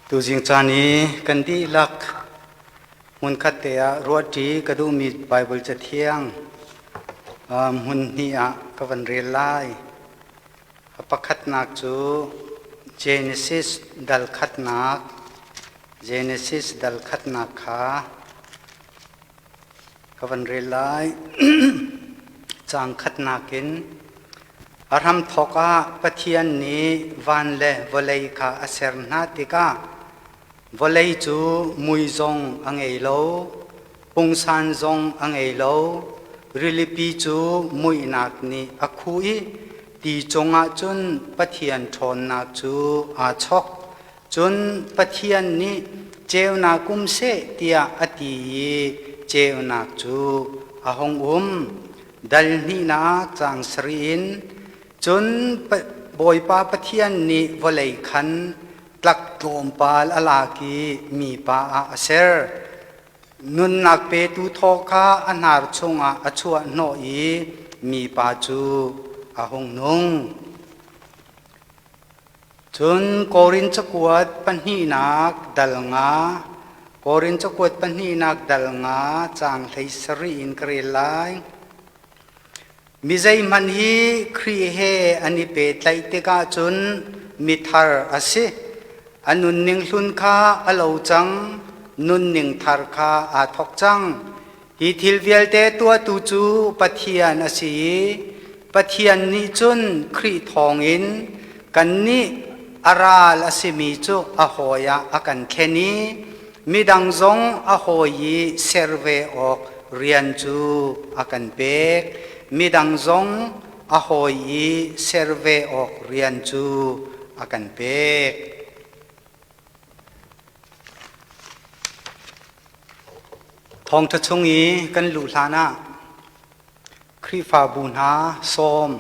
Tuzing caan i kan dihlak hmunkhat te ah ruahṭi ka duhmi Baibal Cathiang hmun hnih ah ka van rel lai. A pakhatnak cu Genesis dal khatnak, Genesis dal khatnak kha Ka van rel lai. Caang khatnak in a hramthawk ah Pathian nih van le vawlei kha a ser hna tikah vawlei cu mui zong a ngei lo, pungsan zong a ngei lo, rilipi cu muihnak nih a khuh i ti cungah cun Pathian ṭhawnnak cu aa chok. Cun Pathian nih ceunak um seh tiah a ti i ceunak cu a hung um. Dal hnihnak caang sarih in cun Bawipa Pathian nih vawlei khan tlak tlawmpal a lak i mipa ah a ser. Nunnak petu thaw kha a hnar chungah a chuah hnawh i mipa cu a hung nung. Cun Korin cakuat pahnihnak dal nga, Korin cakuat pahnihnak dal nga caang 17 in ka rel lai. Mi zeihmanh hi Khrih he an i pehtlaih tikah cun mithar a si. A nunning hlun kha a lo cang, nunning thar kha aa thawk cang. Hi thil vialte tuahtu cu Pathian a si i Pathian nih cun Khrih thawngin kannih a ral a simi cu a hawi ah a kan thlen i midang zong a hawi i ser ve awk rian cu a kan pek. Midang zong a hawi i ser ve awk rian cu a kan pek. Thawngṭha chung i kan luh hlanah Khrihfabu hna sawm,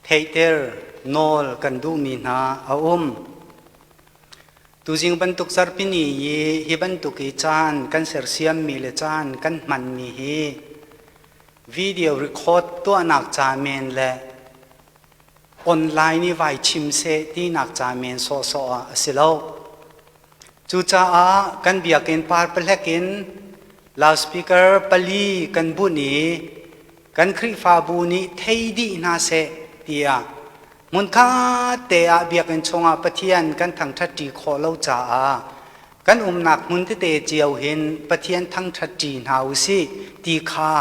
theihter, nawl kan duhmi hna a um. Tuzing bantuk zarhpini i hi bantuk i caan kan sersiammi le caan kan hmanmi hi video record tuahnak ca men le online i vai chim seh tinak ca men sawhsawh ah a si lo. Cucaah kan biakinn par palek in loudspeaker pali kan bunh i kan Khrihfabu nih thei dih hna seh tiah hmunkhat te ah biakinn chungah Pathian kan thangṭhatṭi khawh lo caah kan umnak hmun tete cio hin Pathian thangṭhatṭi hna u sih ti kha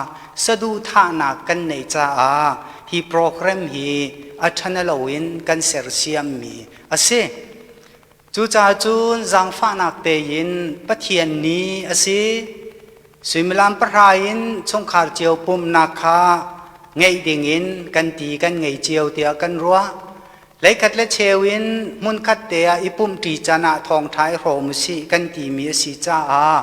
saduhthahnak kan neih caah hi program hi a ṭhanalo in kan sersiammi a si. Cucaah cun zaangfahnak tein Pathian ni a si. Suimilam pahra in chungkhar cio pumhnak kha ngeih dingin kan ti kan ngei cio tiah kan ruah. Leikhat le cheu in hmunkhat te ah i pumhṭi can ah thawngṭha i hrawm u sih kan timi a si caah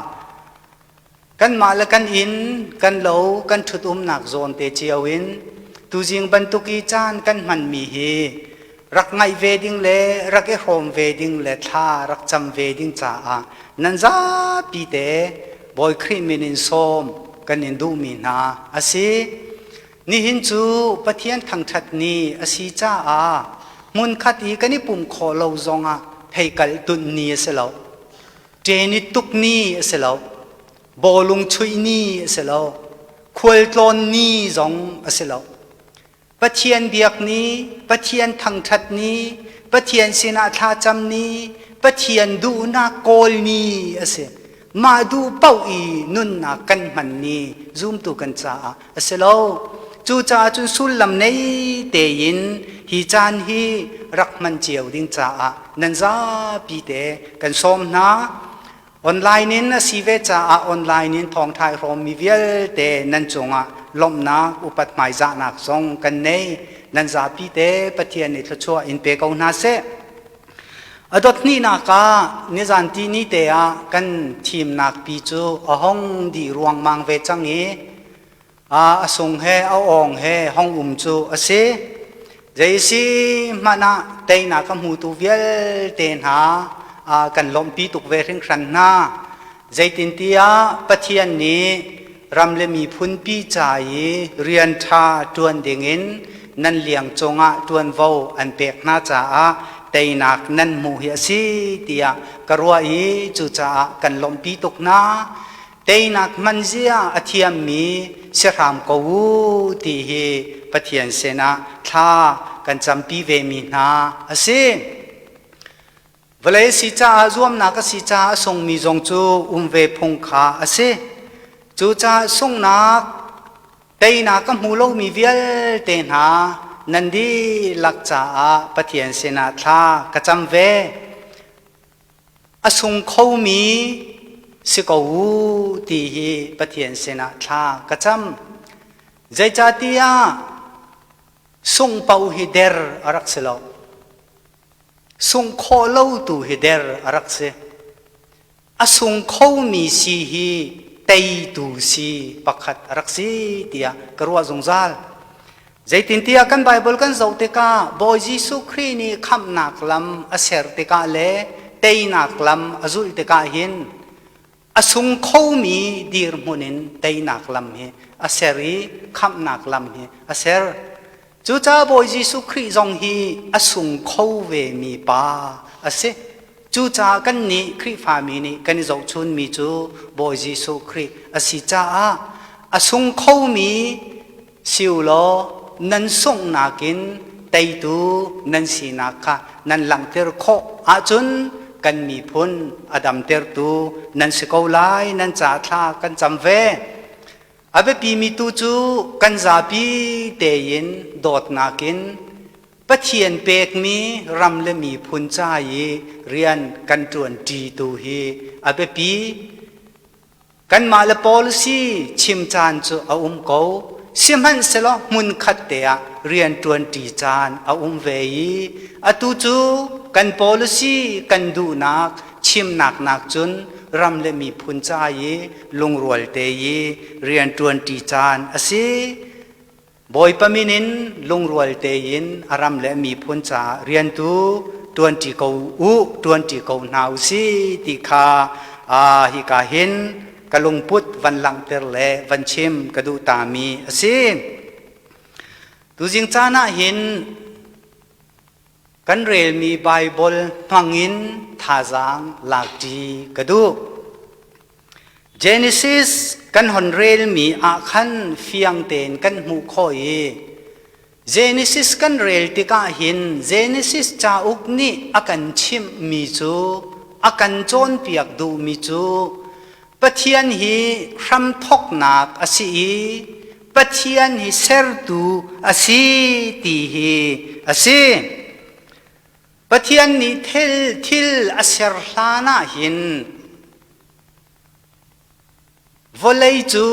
Kanmah le kan inn, kan lo, kan ṭhut umnak zawn te cio in tuzing bantuk i caan kan hmanmi hi rak ngaih ve ding le rak i hrawm ve ding le thla rak cam ve ding caah nan zapi te Bawi Khrih min in sawm kan in duhmi hna a si. Nihin cu Pathian thangṭhat ni a si caah hmunkhat i kan i pum khawh lo zongah pheikalh tunh ni a si lo. Ṭe ni tuk ni a si lo. Bawlung chuih ni a si lo. Khualtlawn ni zong a si lo. Pathian biak ni, Pathian thangṭhat ni, Pathian sinah thlacam ni, Pathian duhnak kawl ni a si. Mah duh paoh i nunnak kan hman ni zumtu kan caah a si lo. Cucaah cun sullam nei tein hi caan hi rak hman cio ding caah nan zapi te kan sawm hna. Online in a si ve caah online in thawngṭha i hrawmmi vialte nan cungah lawmhnak upat hmaizahnak zong kan nei. Nan zapi te Pathian nih thluachuah in pe ko hna seh. A dot hnihnak ah nizan tihni te ah kan thimnak pi cu a hong dih ruangmang ve cang i a sung he a awng he hong um cu a si. Zeisi hmanh ah teinak a hmutu vialte hna kan lawmhpi tuk ve hringhran hna. Zeitintiah Pathian nih ram le miphun pi ca i rian ṭha ṭuan dingin nan liang cungah ṭuanvo an pek hna caah teinak nan hmuh hi a si tiah ka ruah i cucaah kan lawmhpi tuk hna. Teinak hman zia a thiammi si hram ko u ti hi Pathian sinah thla kan campi vemi hna a si. Vawlei si caah zuamnak a si caah a sungmi zong cu um ve phung kha a si. Cucaah sunghnak teinak a hmu lomi vialte hna nan dihlak caah Pathian sinah thla ka cam ve. A sung khomi si ko u ti hi Pathian sinah thla ka cam. Zeicahtiah sungh paoh hi der a rak si lo. Sungh khawh lo tu hi der a rak si. A sung khomi si hi teitu si pakhat a rak si tiah ka ruah zungzal. Zeitintiah kan Baibal kan zoh tikah Bawi Jesuh Khrih nih khamhnak lam a ser tikah le teinak lam a zulh tikah hin a sung khomi dirhmun in teinak lam hi a ser i khamhnak lam hi a ser. Cucaah Bawi Jesuh Khrih zong hi a sung kho vemi pa a si. Cucaah kannih Khrihfami nih kan i zohchunmi cu Bawi Jesuh Khrih a si caah a sung khomi si u law nan sunghnak in teitu nan sinak kha nan langhter khawh ahcun kan miphun a damtertu nan si ko lai nan ca thla kan cam ve. A biapimi tu cu kan zapi tein dawtnak in Pathian pekmi ram le miphun ca i rian kan ṭuanṭi tu hi a biapi. Kanmah le policy chim caan cu a um ko. Sihmanhsehlaw hmunkhat te ah rian ṭuanṭi caan a um ve i atu cu kan policy kan duhnak chimnak nak cun ram le miphun ca i lungrual te i rianṭuanṭi caan a si. Bawipa min in lungrual tein a ram le miphun caah riantu ṭuanṭi ko u, ṭuanṭi ko hna u si ti kha hika hin ka lungput van langhter le van chim ka duh tami a si. Tuzing caan ah hin Kan relmi Baibal hmangin thazaang lakṭi ka duh. Genesis kan hon relmi ah khan fiang tein kan hmuh khawh i Genesis kan rel tikah hin Genesis cauk nih a kan chimhmi cu a kan cawnpiak duhmi cu Pathian hi hramthawknak a si i Pathian hi sertu a si ti hi a si. Pathian nih thil, thil a ser hlan ah hin vawlei cu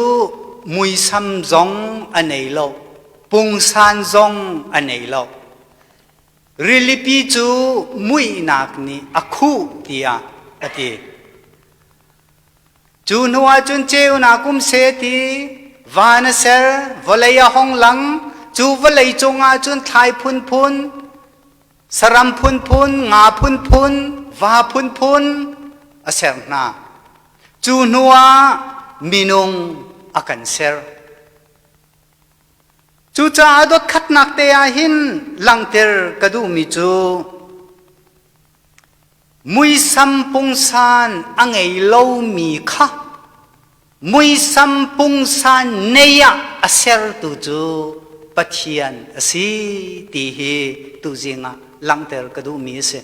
muisam zong a nei lo, pungsan zong a nei lo. Rilipi cu muihnak nih a khuh tiah a ti. Cu hnu ahcun ceunak um seh ti van a ser, vawlei a hong lang. Cu vawlei cungah cun thlai phunphun, saram phunphun, nga phunphun, va phunphun a ser hna. Cu hnu ah minung a kan ser. Cucaah dotkhatnak te ah hin langhter ka duhmi cu Muisam pungsan a ngei lomi kha muisam pungsan nei ah a sertu cu Pathian a si ti hi tuzing ah langhter ka duhmi a si.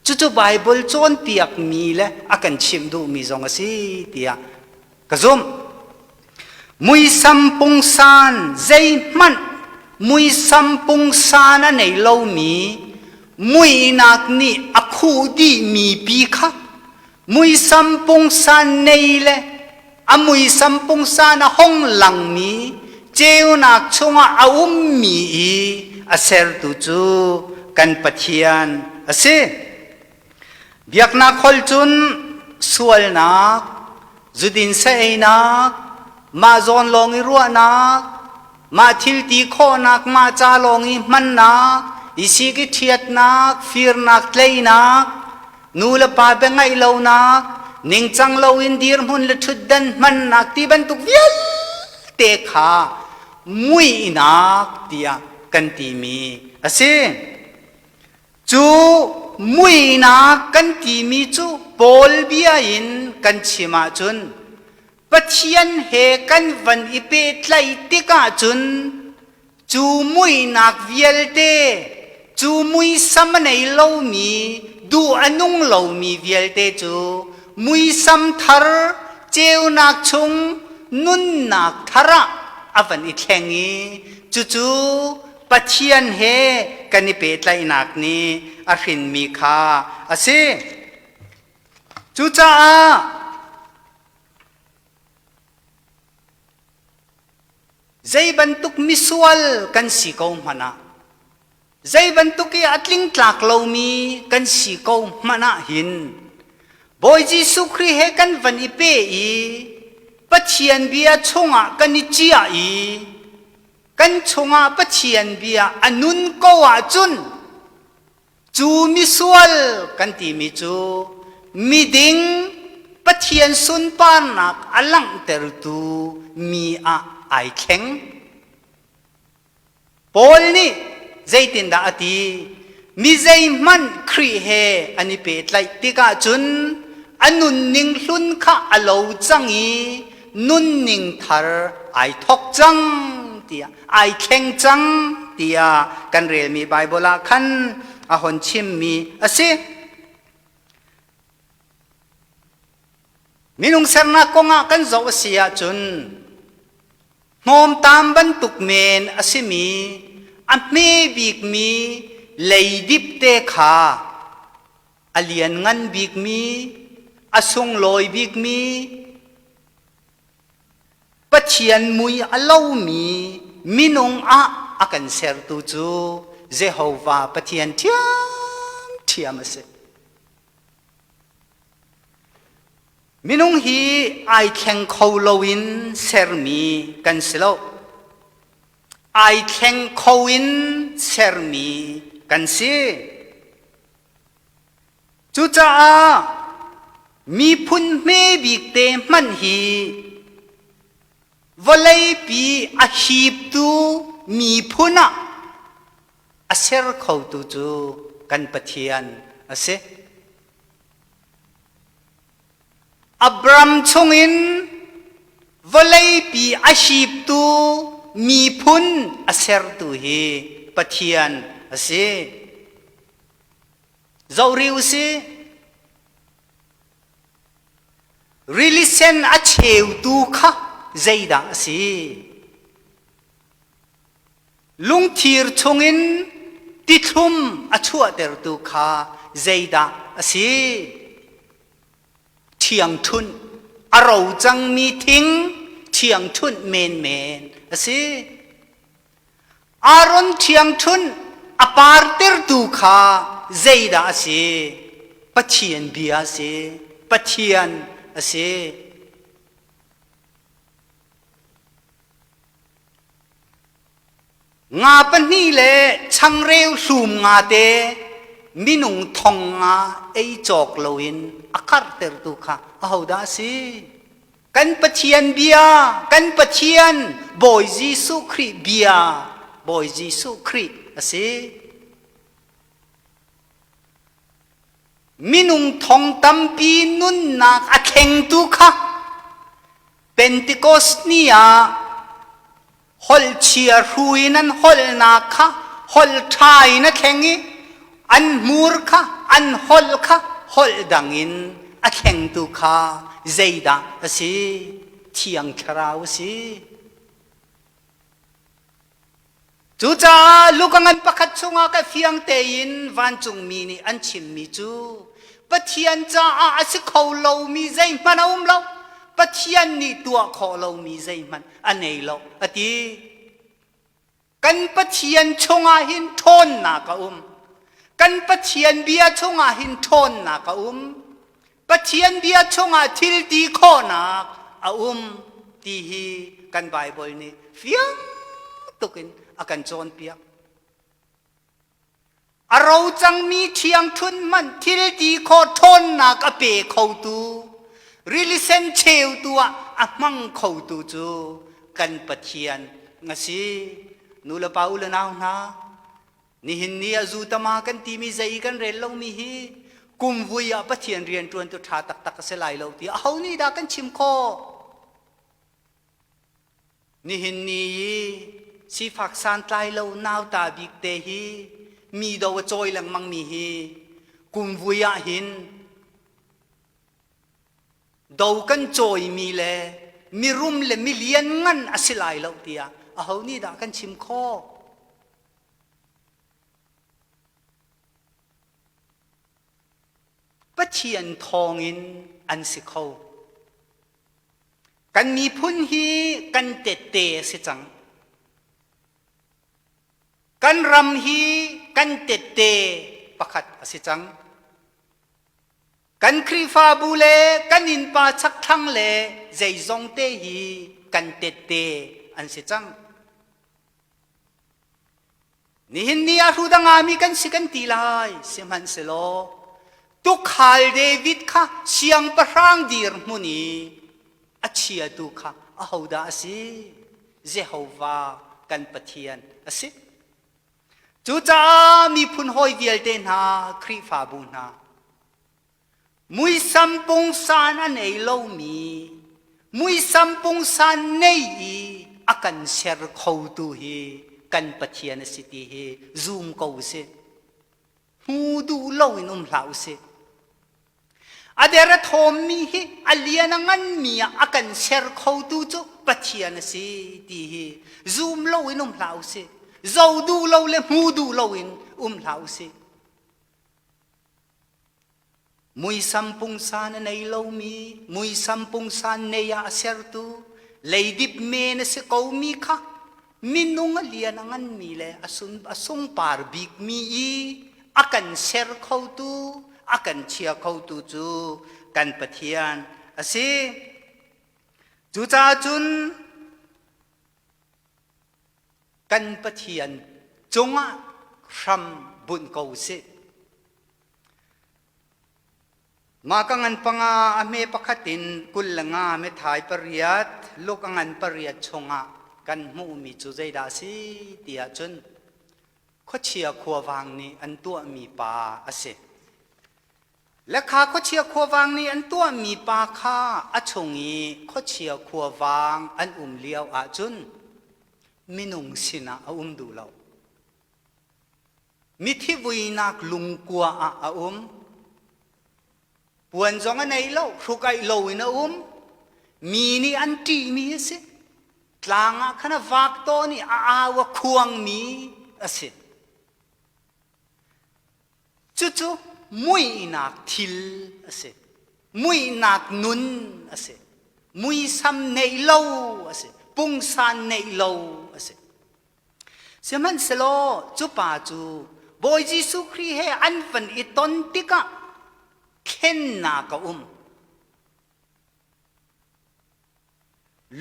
Cucu Baibal cawnpiakmi le a kan chimh duhmi zong a si tiah ka zumh. Muisam pungsan zeihmanh muisam pungsan a nei lomi muihnak nih a khuh dihmi pi kha muisam pungsan nei le a muisam pungsan a hong langmi ceunak chungah a ummi i a sertu cu kan Pathian a si. Biaknak holh cun sualnak, zudin sa-einak, mah zawn lawng i ruahnak, mah thil ti khawhnak, mah ca lawng i hmannak, i sik i ṭhiatnak, firnak, tleinak, nu le pa bia ngaih lonak, ningcang loin dirhmun le ṭhutdan hmannak ti bantuk vialte kha muihnak tiah kan timi a si. Cu. muihnak kan timi cu Paul bia in kan chim ahcun Pathian he kan van i pehtlaih tikah cun cu muihnak vialte, cu muisam a nei lomi, duh a nung lomi vialte cu muisam thar ceunak chung nunnak thar ah a van i thleng i cucu Pathian he kan i pehtlaihnak nih a hrinmi kha a si. Cucaah zei bantuk misual kan si ko hmanh ah, zei bantuk i a tlingtlak lomi kan si ko hmanh ah hin Bawi Jesuh Khrih he kan van i pe i Pathian bia chungah kan i ciah i kan chungah Pathian bia a nun ko ahcun Cu misual kan timi cu miding Pathian sunparnak a langhtertu mi ah ai thleng. Paul nih zeitindah a ti? Mi zeihmanh Khrih he an i pehtlaih tikah cun a nunning hlun kha a lo cang i nunning thar ai thawk cang tiah ai thleng cang tiah kan relmi Baibal ah khan a hon chimmi a si. Minung sernak kongah kan zoh a si ahcun hnawmtam bantuk men a simi a hme bikmi leidip te kha a lianngan bikmi a sunglawi bikmi Pathian mui a lomi minung ah a kan sertu cu Jehovah Pathian ṭhiamṭhiam a si. Minung hi ai thleng kho loin sermi kan si lo. Ai thleng kho in sermi kan si. Cucaah miphun hme bik te hmanh hi vawleipi a hiptu miphun ah a ser khotu cu kan Pathian a si. Abram chungin vawleipi a hiptu miphun a sertu hi Pathian a si. Zoh rih u sih. Rili sen a cheutu kha zeidah a si? Lungthir chungin tithlum a chuahtertu kha zeidah a si? Ṭhiangṭhunh a ro cangmi thing ṭhiangṭhunh menmen a si. Aaron ṭhiangṭhunh a partertu kha zeidah a si? Pathian bia a si. Pathian a si. Nga pahnih le changreu hlum nga te minung thong nga ei cawk loin a karhtertu kha ahodah a si? Kan Pathian bia, kan Pathian Bawi Jesuh Khrih bia, Bawi Jesuh Khrih a si. Minung thong tampi nunnak a thlengtu kha Pentecost ni ah holh chia hru in an holhnak kha holh ṭha in a thleng i an hmur kha an holh kha holh dang in a thlengtu kha zeidah a si? Thiang Thlarau a si. Cucaah Luka ngan pakhat chungah ka fiang tein vancungmi nih an chimmi cu Pathian caah a si kho lomi zeihmanh a um lo. Pathian nih tuah khawh lomi zeihmanh a nei lo a ti. Kan Pathian chungah hin ṭhawnnak a um. Kan Pathian bia chungah hin ṭhawnnak a um. Pathian bia chungah thil ti khawhnak a um ti hi kan Baibal nih fiang tukin a kan cawnpiak. A ro cangmi ṭhiangṭhunh hmanh thil ti khawh ṭhawnnak a pe khotu, rili sen cheutu ah a hmang khotu cu kan Pathian a si. Nu le pa u le nau hna, Nihin ni ah zu tama kan timi zei i kan rel lomi hi kum vui ah Pathian rian ṭuantu ṭha taktak a si lai lo ti aho nih dah kan chim khawh? Nihin ni i sifak santlai lo nauta bik te hi mi do a cawi lengmang mi hi kum vui ah hin do kan cawimi le mirum le milian ngan a si lai lo tiah aho nih dah kan chim khawh? Pathian thawngin an si kho. Kan miphun hi kan tette a si cang. Kan ram hi kan tette pakhat a si cang. Kan Khrihfabu le kan innpa chakthlang le zeizong te hi kan tette an si cang. Nihin ni ah hru dangami kan si kan ti lai. Sihmanhsehlaw tukhal David kha siangpahrang dirhmun i a chiatu kha ahodah a si? Jehovah kan Pathian a si. Cucaah miphun hawi vialte hna, Khrihfabu hna, Muisam pungsan a nei lomi, muisam pungsan nei i a kan ser khotu hi kan Pathian a si ti hi zum ko usih. Hmu duh loin um hlah usih. A der a thawmmi hi a lian a nganmi ah a kan ser khotu cu Pathian a si ti hi zum loin um hlah usih. Zo duh lo le hmu duh loin um hlah usih. Muisam pungsan a nei lomi, muisam pungsan nei ah a sertu, leidip men a si komi kha minung a lian a nganmi le a, sun, a sungpar bikmi i a kan ser khotu, a kan chia khotu cu kan Pathian a si. Cucaah cun kan Pathian cungah hram bunh ko usih. Mah ka ngan panga a hme pakhat in 25 methai pariat luk a ngan pariat chungah kan hmuhmi cu zeidah a si ti ahcun khuachia khuavang nih an tuahmi pa a si. Le kha khuachia khuavang nih an tuahmi pa kha a chung i khuachia khuavang an um lio ahcun minung sinah a um duh lo. Mithi vuinak lungkua ah a um. Puan zong a nei lo, hrukaih loin a um. Mi nih an ṭihmi a si. Tlang ah khan a vak tawn i a au a khuangmi a si. Cucu muihnak thil a si. Muihnak nun a si. Muisam neih lo a si. Pungsan neih lo a si. Sihmanhsehlaw cu pa cu Bawi Jesuh Khrih he an van i ton tikah thlennak a um.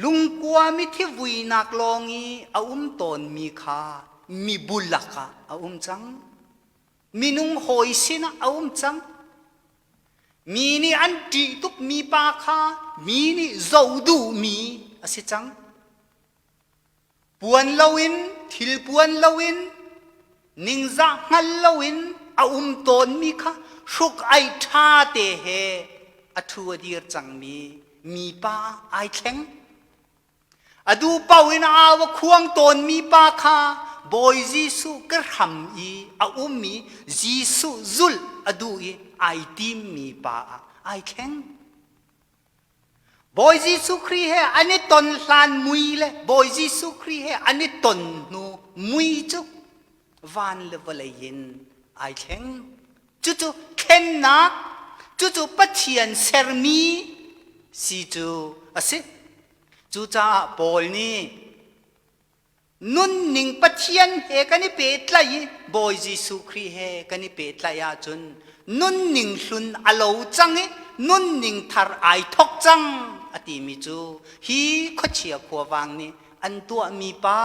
Lungkua mithi vuinak lawng i a um tawnmi kha mibu lakah a um cang. Minung hawi sinah a um cang. Mi nih an ṭih tukmi pa kha mi nih zoh duhmi a si cang. Puan loin, thil puan loin, ningzah hngal loin a um tawnmi kha hruk ai ṭha te he a ṭhu a dir cangmi mipa ai thleng. A duh paoh in a au a khuang tawnmi pa kha Bawi Jesuh ka hram i a ummi Jesuh zulh a duh i ai timmi pa ah ai thleng. Bawi Jesuh Khrih he an i ton hlan mui le Bawi Jesuh Khrih he an i ton hnu mui cu van le vawlei in ai thleng. Cucu thlennak, cucu Pathian sermi si cu a si. Cucaah Paul nih Nunning Pathian he kan i pehtlaih i Bawi Jesuh Khrih he kan i pehtlaih ahcun nunning hlun a lo cang i nunning thar ai thok cang a timi cu hi khuachia khuavang nih an tuahmi pa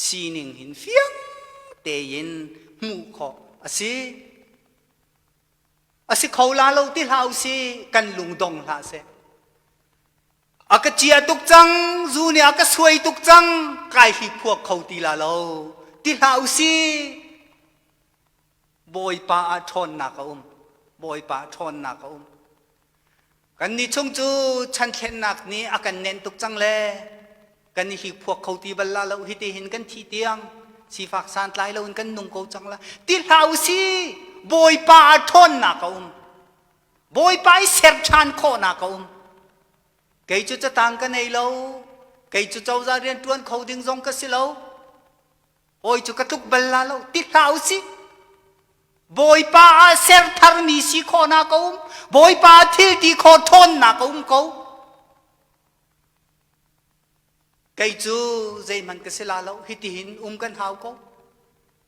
sining hin fiang tein hmuh khawh a si. A si kho la lo ti hlah usih kan lung dong hlah seh. A ka cia tuk cang, zu nih a ka suai tuk cang, kai hlikphuak kho ti la lo. Ti hlah u sih. Bawipa ah ṭhawnnak a um. Bawipa ah ṭhawnnak a um. Kan nih chung cu chan thlennak nih a kan nenh tuk cang le kan i hlikphuak kho ti bal la lo hi ti hin kan thih tiang sifak santlai lo in kan nung ko cang la ti hlah u sih Bawipa ah ṭhawnnak a um. Bawipa i ser ṭhan khawhnak a um. Kei cu catang ka nei lo. Kei cu cozah rian ṭuan kho ding zong ka si lo. Hawi cu ka tluk bal la lo ti hlah u sih. Bawipa ah ser tharmi si khawhnak a um. Bawipa ah thil ti khawh ṭhawnnak a um ko. Kei cu zeihmanh ka si la lo. Hitihin um kan hau ko.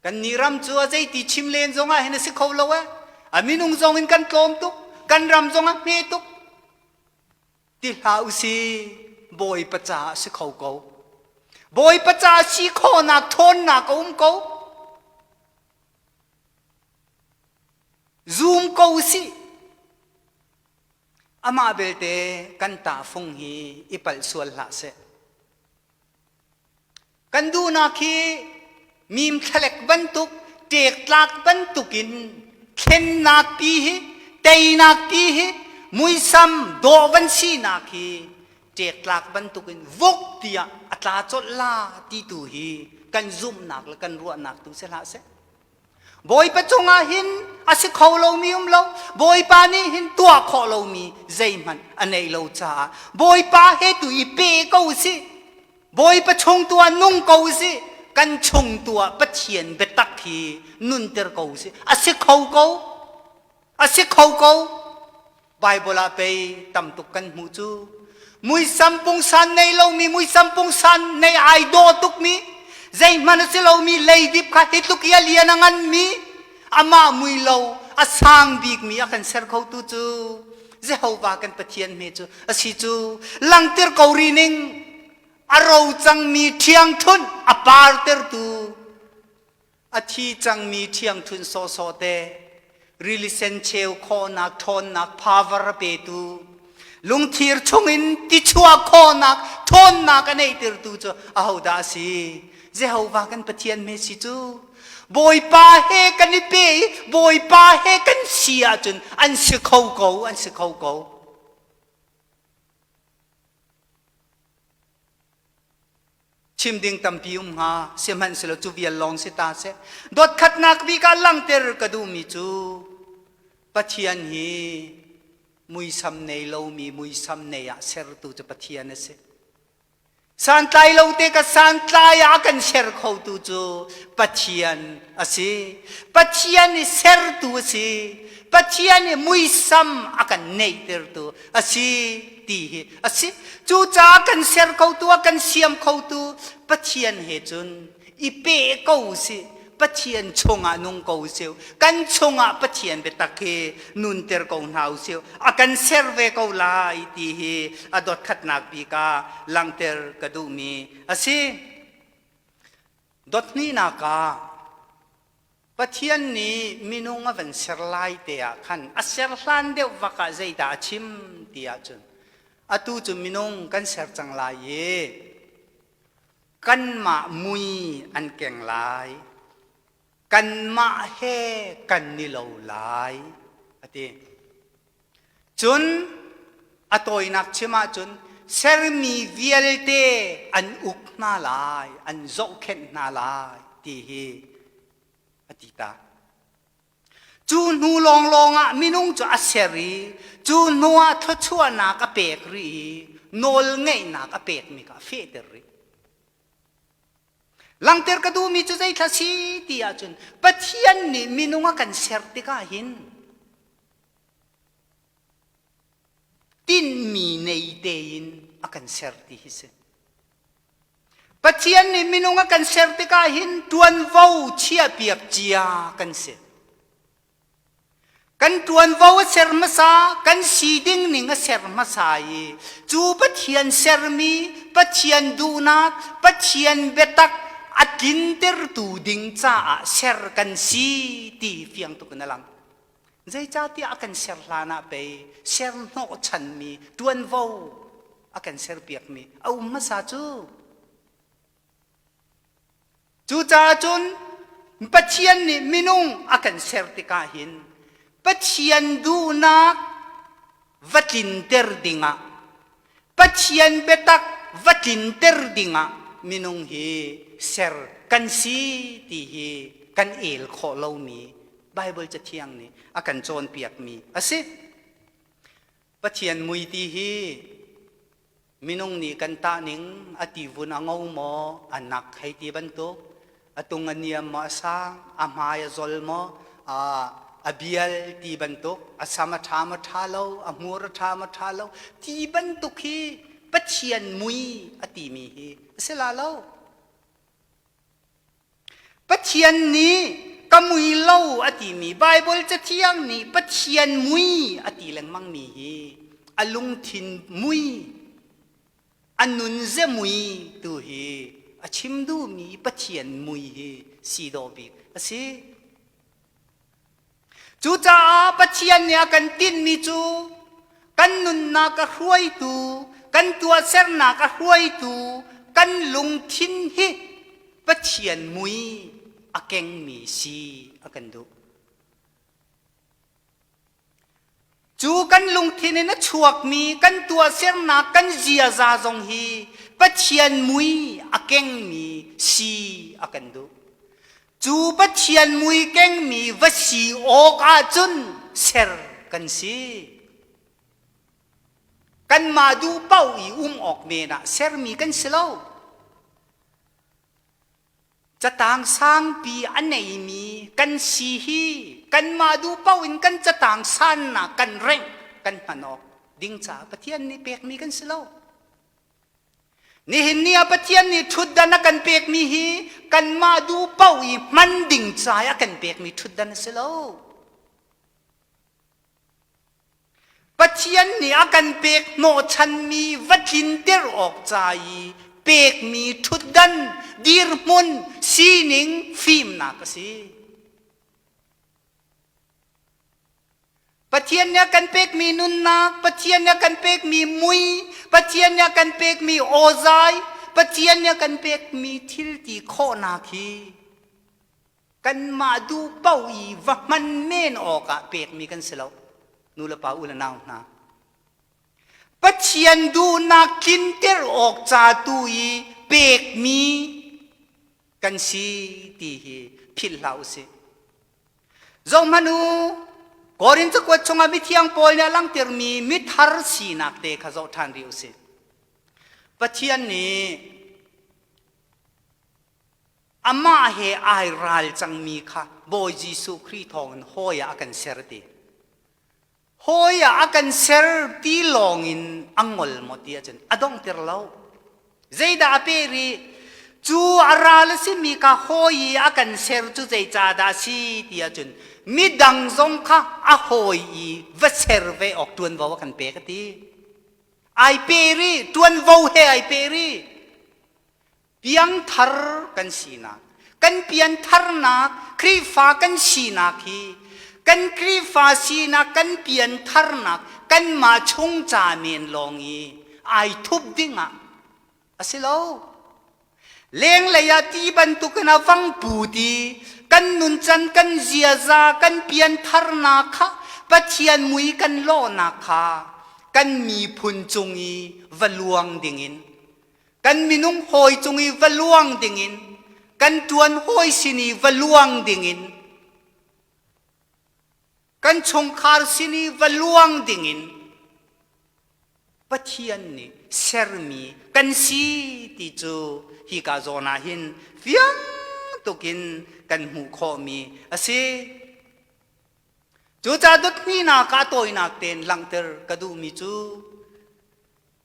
Kan nih ram cu a zeiti chim len zong ah hin a si kho lo eh. A minung zong in kan tlawm tuk. Kan ram zong a hme tuk. Ti hlah u si Bawipa caah si kho ko. Bawipa caah si khawhnak ṭhawnnak a um ko. Zum ko u sih. Amah belte kan tahfung hi i palh sual hlah seh. Kan duhnak hi mim thlalek bantuk, ṭektlak bantukin thlennak pi hi, teinak pi hi, muisam dawh van sinak hi ṭektlak bantukin vuk tiah a tla colh la ti tu hi kan zumhnak le kan ruahnak tu si hlah seh. Bawipa cungah hin a si kho lomi um lo. Bawipa nih hin tuah khawh lomi zeihmanh a neih lo caah Bawipa he tu i pe ko sih. Bawipa chung tu ah nung ko sih. Kan chung tu ah Pathian biatak hi nunter ko sih. A si kho ko. A si kho ko. Bible ah pei tam tuk kan hmuh cu. Muisam pungsan nei lomi, muisam pungsan nei ai dawh tukmi, zeihmanh a si lomi leidip kha hi tluk i a lian a nganmi, amah mui lo a sang bikmi a kan ser khotu cu Jehovah kan Pathian hme cu a si cu. Langter ko ri ning a ro cangmi ṭhiangṭhunh a partertu A thi cangmi ṭhiangṭhunh sawhsawh te, rili sen cheu khawhnak ṭhawnnak power a petu, lungthir chungin ti chuah khawhnak ṭhawnnak a neihtertu cu ahodah a si? Jehovah kan Pathian hme si cu. Bawipa he kan i pe i Bawipa he kan si ahcun an si kho ko, an si kho ko. Chim ding tampi um hnga, sihmanhsehlaw cu vial lawng si ta seh. Dawtkhatnak bik ah langhter ka duhmi cu Pathian hi muisam nei lomi muisam nei ah sertu cu Pathian a si. Santlai lo te ka santlai ah a kan ser khotu cu Pathian a si. Pathian i sertu a si. Pathian i muisam a kan neihtertu a si ti hi a si. Cucaah kan ser khotu a kan siam khotu Pathian he cun i pe ko sih. Pathian chungah nung ko usih. Kan chungah Pathian biatak hi nunter ko hna usih. A kan ser ve ko lai ti hi a dot khatnak bik ah langhter ka duhmi a si. Dot hnihnak ah Pathian nih minung a van ser lai te ah khan a ser hlan deuh vak ah zeidah a chim ti ahcun atu cu minung kan ser cang lai i kanmah mui an keng lai kanmah he kan ni lo lai a ti. Cun a tawinak chim ahcun sermi vialte an uk hna lai, an zohkhenh hna lai ti hi a ti ta. Cu hnu lawnglawng ah minung cu a ser i cu hnu ah thluachuahnak a pek rih i nawlngeihnak a pekmi kha a fehter rih. Langhter ka duhmi cu zeithla si ti ahcun Pathian nih minung a kan ser tikah hin tinhmi nei tein a kan ser ti hi si. Pathian nih minung a kan ser tikah hin ṭuanvo chiahpiak cia kan si. Kan ṭuanvo a ser hmasa, kan si ding ning a ser hmasa i cu Pathian sermi, Pathian duhnak, Pathian biatak a tlintertu ding caah ser kan si ti fiang tuk in a lang. Zeicahtiah a kan ser hlan ah pei ser hnawhchanmi ṭuanvo a kan serpiakmi a um hmasa cu. Cucaah cun Pathian nih minung a kan ser tikah hin Pathian duhnak va tlinter dingah Pathian biatak va tlinter dingah minung hi ser kan si ti hi kan el khawh lomi Baibal Cathiang nih a kan cawnpiakmi a si. Pathian mui ti hi minung nih kan tahning a tivun a ngo maw a nak hei ti bantuk a tung a niam maw a sang a hmai a zol maw a bial ti bantuk a sam a ṭha maw ṭha lo a hmur a ṭha maw ṭha lo ti bantuk hi Pathian mui a timi hi a si la lo. Pathian nih ka mui lo a timi Baibal Cathiang nih Pathian mui a ti lengmangmi hi a lungthin mui, a nunze mui tu hi a chim duhmi Pathian mui hi si dawh bik a si. Cucaah Pathian nih a kan tinhmi cu kan nunnak a hruaitu, kan tuahsernak a hruaitu, kan lungthin hi Pathian mui a kengmi si a kan duh. Cu kan lungthin in a chuakmi kan tuahsernak kan ziaza zong hi Pathian mui a kengmi si a kan duh. Cu Pathian mui kengmi va si awk ahcun ser kan si. Kanmah duh paoh i um awk men ah sermi kan si lo. Catang sangpi a neimi kan si hi kanmah duh paoh in kan catang sannak kan rengh kan hman awk ding caah Pathian nih pekmi kan si lo. Nihin ni ah Pathian nih ṭhutdan a kan pekmi hi kanmah duh paoh i hman ding ca i a kan pekmi ṭhutdan a si lo. Pathian nih a kan pek hnawhchanmi va tlinter awk ca i pekmi ṭhutdan, dirhmun, sining, fimnak a si. Pathian nih a kan pekmi nunnak, Pathian nih a kan pekmi mui, Pathian nih a kan pekmi awzai, Pathian nih a kan pekmi thil ti khawhnak hi kanmah duh paoh i va hman men awkah pekmi kan si lo nu le pa u le nau hna Pathian duhnak tlinter awk ca tu i pekmi kan si ti hi philh hlah u sih zohhmanh u Korin cakuat chungah mithiang Paul nih a langhtermi mithar sinak te kha zoh ṭhan rih u sih Pathian nih Amah he ai ral cangmi kha Bawi Jesuh Khrih thawngin hawi ah a kan ser ti. Hawi ah a kan ser ti lawngin a ngol maw ti ahcun a donghter lo. Zeidah a peh rih? Cu a ral a simi kha hawi i a kan ser cu zeicahdah a si ti ahcun midang zong kha a hawi i va ser ve awk ṭuanvo a kan pek a ti. Ai pe rih, ṭuanvo he ai pe rih. Piangthar kan sinak, kan piantharnak, Khrihfa kan sinak hi kan Khrihfa sinak kan piantharnak kanmah chung ca men lawng i ai thup ding ah a si lo. Lenglei ah ti bantukin a vang pu ti kan nuncan kan ziaza kan piantharnak kha Pathian mui kan lawhnak kha kan miphun cung i va luang dingin Kan minung hawi cung i va luang dingin, kan ṭuan hawi sin i va luang dingin, kan chungkhar sin i va luang dingin Pathian nih sermi kan si ti cu hika zawn ah hin fiang tukin kan hmuh khawhmi a si. Cucaah dothnihnak ah tawinak tein langhter ka duhmi cu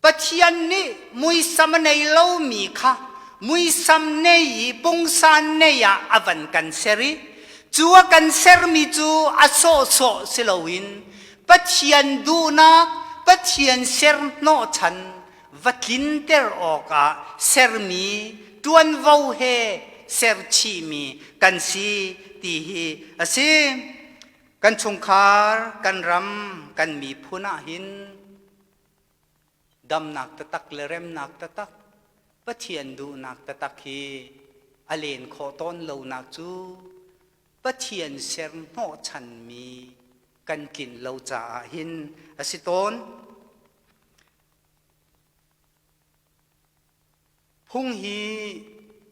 Pathian nih muisam a nei lomi kha muisam nei i pungsan nei ah a van kan ser i cu a kan sermi cu a sawhsawh si loin Pathian duhnak Pathian ser hnawhchan va tlinter awkah sermi ṭuanvo he serchihmi kan si ti hi a si. Kan chungkhar, kan ram, kan miphun ah hin Damnak taktak le remnak taktak, Pathian duhnak taktak hi a len khawh tawn lonak cu Pathian ser hnawhchanmi kan tlin lo caah hin a si tawn. Phung hi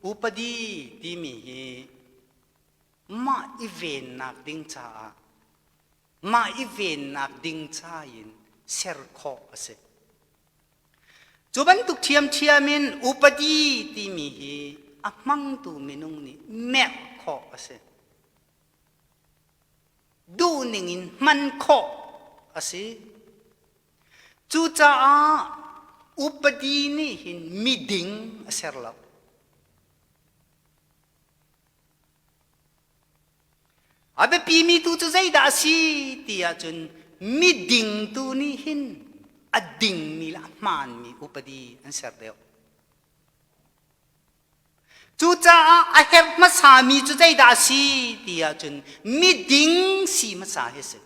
upadi timi hi mah i vennak ding caah mah i vennak ding ca in ser khawh a si. Cu bantuk ṭhiamṭhiam in upadi timi hi a hmangtu minung nih merh khawh a si. Duhning in hman khawh a si. Cucaah upadi nih hin miding a ser lo. A biapimi tu cu zeidah a si ti ahcun miding tu nih hin a dingmi le a hmaanmi upadi an ser deuh. Cucaah a herh hmasami cu zeidah a si ti ahcun miding si hmasa hi a si.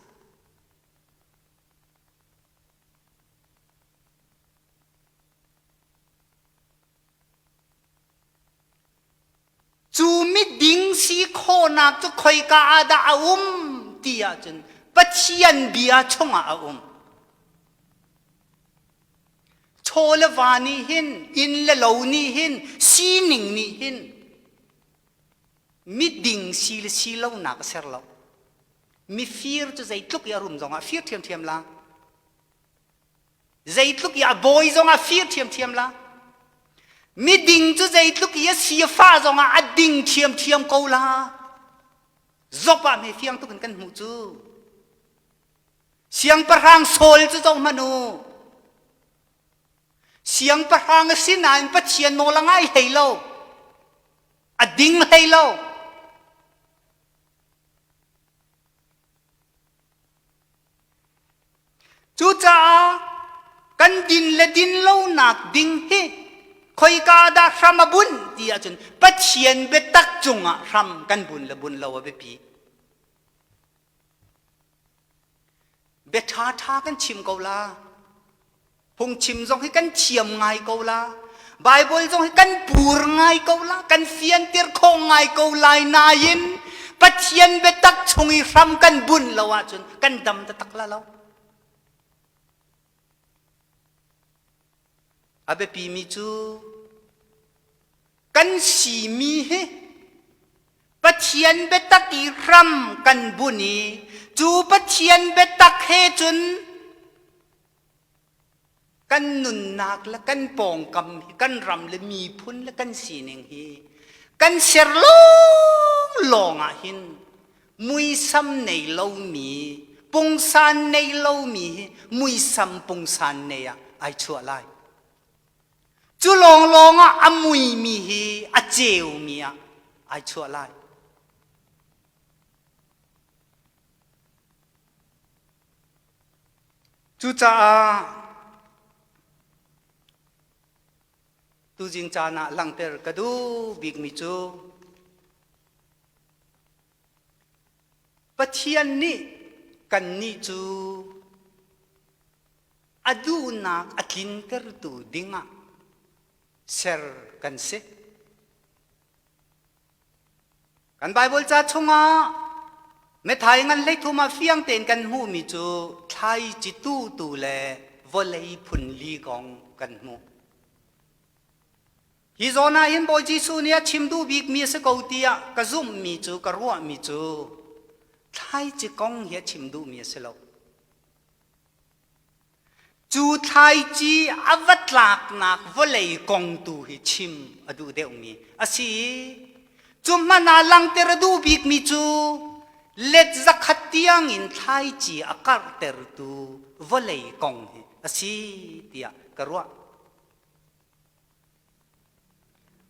Cu miding si khawhnak cu khoika ah dah a um ti ahcun Pathian bia chungah a um. Chaw le va nih hin, inn le lo nih hin, sining nih hin miding si le si lonak a ser lo. Mifir cu zeitluk i a rum zongah fir ṭhiamṭhiam la. Zeitluk i a bawi zongah fir ṭhiamṭhiam la. Miding cu zeitluk i a si a fah zongah a ding ṭhiamṭhiam ko la. Zop ah hme fiang tuk in kan hmuh cu. Siangpahrang Saul cu zoh hmanh u. Siangpahrang a si nain Pathian nawl a ngai hlei lo. A ding hlei lo. Cucaah kan din le din lonak ding hi khoika dah hram a bunh ti ahcun Pathian biatak cungah hram kan bun le bun lo a biapi. Bia ṭhaṭha kan chim ko la. Phungchim zong hi kan thiam ngai ko la. Bible zong hi kan pur ngai ko la. Kan fianter kho ngai ko lai nain Pathian biatak chung i hram kan bunh lo ahcun kan dam taktak la lo. A biapimi cu kan simi hi Pathian biatak i hram kan bunh i cu Pathian biatak he cun kan nunnak le kan pawngkam hi kan ram le miphun le kan sining hi kan ser lawnglawng ah hin muisam nei lomi pungsan nei lomi hi muisam pungsan nei ah ai chuah lai. Cu lawnglawng ah a muimi hi a ceumi ah ai chuah lai. Cucaah tuzing caan ah langhter ka duh bikmi cu Pathian nih kannih cu a duhnak a tlintertu dingah ser kan si. Kan Baibal ca chungah Matthai ngan hleithum ah fiang tein kan hmuhmi cu thlaici tutu le vawlei phun li kong kan hmuh. Hi zawn ah hin Bawi Jesuh nih a chim duh bikmi a si ko tiah ka zumhmi cu ka ruahmi cu thlaici kong hi a chim duhmi a si lo. Cu thlaici a va tlaknak vawlei kong tu hi chim a duh deuhmi a si i cu hmanh ah langhter a duh bikmi cu let zakhat tiangin thlaici a karhtertu vawlei kong hi a si tiah ka ruah.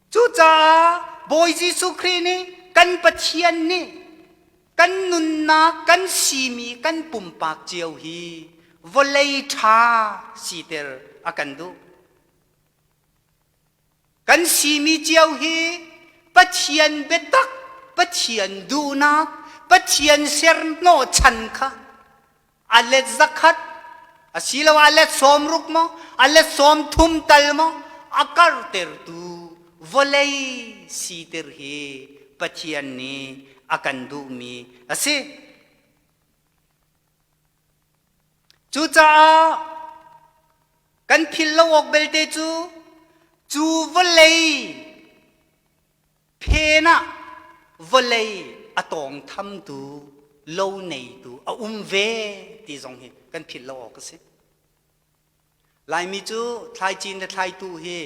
Cucaah Bawi Jesuh Khrih nih kan Pathian nih kan nunnak kan simi kan pumpak cio hi vawlei ṭha siter a kan duh. Kan simi cio hi Pathian biatak, Pathian duhnak, Pathian serhnawhchan kha a let zakhat asiloah a let sawmruk maw a let sawmthum tal maw a karhtertu vawlei siter hi Pathian nih a kan duhmi a si. Cucaah kan philh lo awk belte cu cu vawlei phen ah vawlei a tawngthamtu lo neitu a um ve ti zong hi kan philh lo awk a si. Laimi cu thlaicin le thlaitu hi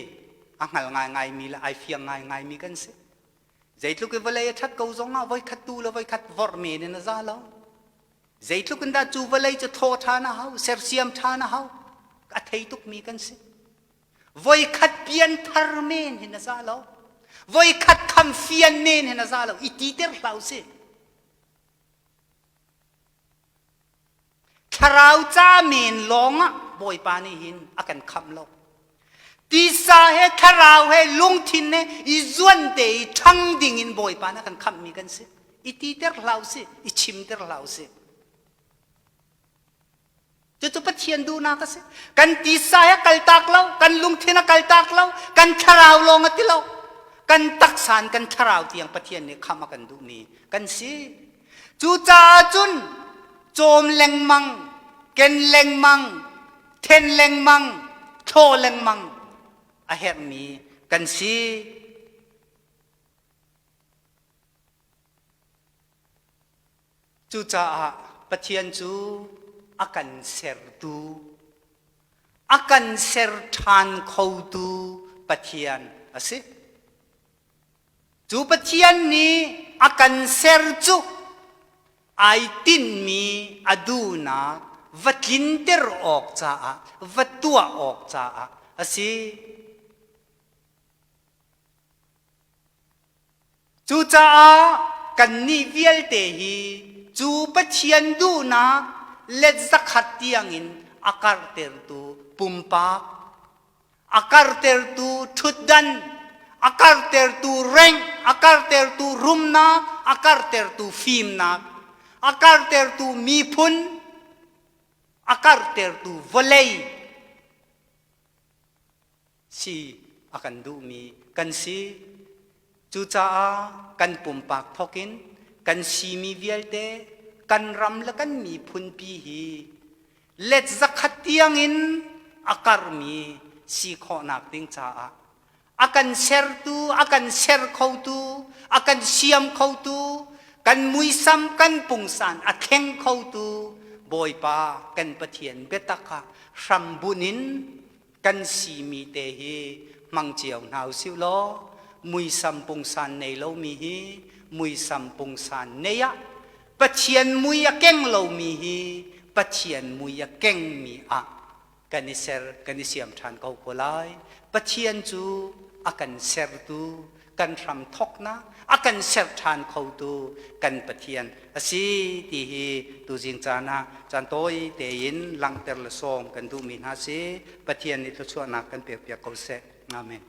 a hngal ngaingaimi le ai fiang ngaingaimi kan si. Zeitluk i vawlei a ṭhat ko zongah voikhat tu le voikhat vorh men in a za lo. Zeitluk in dah cu vawlei cu thaw ṭhan a hau, sersiam ṭhan a hau, a thei tukmi kan si. Voikhat pian thar men hin a za lo. Voikhat kham fian men hin a za lo. I titer hlah usih. Thlarau ca men lawngah Bawipa nih hin a kan khamh lo. Tisa he thlarau he lungthin he i zuan te i ṭhang ding in Bawipa nih a kan khamhmi kan si. I titer hlah usih, i chimter hlah usih. Cucu Pathian duhnak a si. Kan tisa he kaltak lo, kan lungthin a kaltak lo, kan thlarau lawng a ti lo. Kan taksa in kan thlarau tiang Pathian nih khamh a kan duhmi kan si. Cucaah cun cawm lengmang, ken lengmang, then lengmang, thlaw lengmang a herhmi kan si. Cucaah Pathian cu a kan sertu, a kan ser ṭhan khotu Pathian a si. Cu Pathian nih a kan ser cu ai tinhmi a duhnak va tlinter awk caah, va tuah awk caah a si. Cucaah kannih vialte hi cu Pathian duhnak let zakhat tiangin a karhtertu pumpak a kartertu ṭhutdan, a kartertu reng, a kartertu rumnak, a kartertu fimnak, a kartertu miphun, a kartertu vawlei si a kan duhmi kan si. Cucaah kan pumpak thawkin kan simi vialte kan ram le kan miphunpi hi let zakhat tiangin a karmi si khawhnak ding caah a kan sertu, a kan ser khotu, a kan siam khotu, kan muisam, kan pungsan a thleng khotu Bawipa kan Pathian biatak ah hrambunh in kan simi te hi hmang cio hna usih law muisam pungsan nei lomi hi muisam pungsan nei ah Pathian mui a keng lomi hi Pathian mui a kengmi ah kan i ser kan i siam ṭhan ko ko lai. Pathian cu a kan sertu, kan hram thawknak, a kan ser ṭhan khotu kan Pathian a si ti hi tuzing caan ah caan tawi tein langhter le sawm kan duhmi hna si. Pathian nih thluachuahnak kan pekpiak ko seh. Amen.